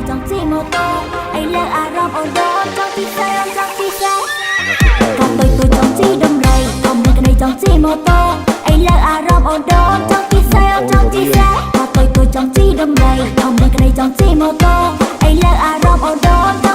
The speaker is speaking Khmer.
ចង់ជិះម៉ូតូឥឡូវអារម្មណ៍អូនដូនចង់ជិះសេះចង់ជិះសេះកាត់ទុយទុយចង់ជិះដំរីធំនឹងក្តីចង់ជិះម៉ូតូឥឡូវអារម្មណ៍អូនដូនចង់ជិះសេះចង់ជិះសេះកាត់ទុយទុយចង់ជិះដំរីធំនឹងក្តីចង់ជិះម៉ូតូឥឡូវអារម្មណ៍អូនដូន។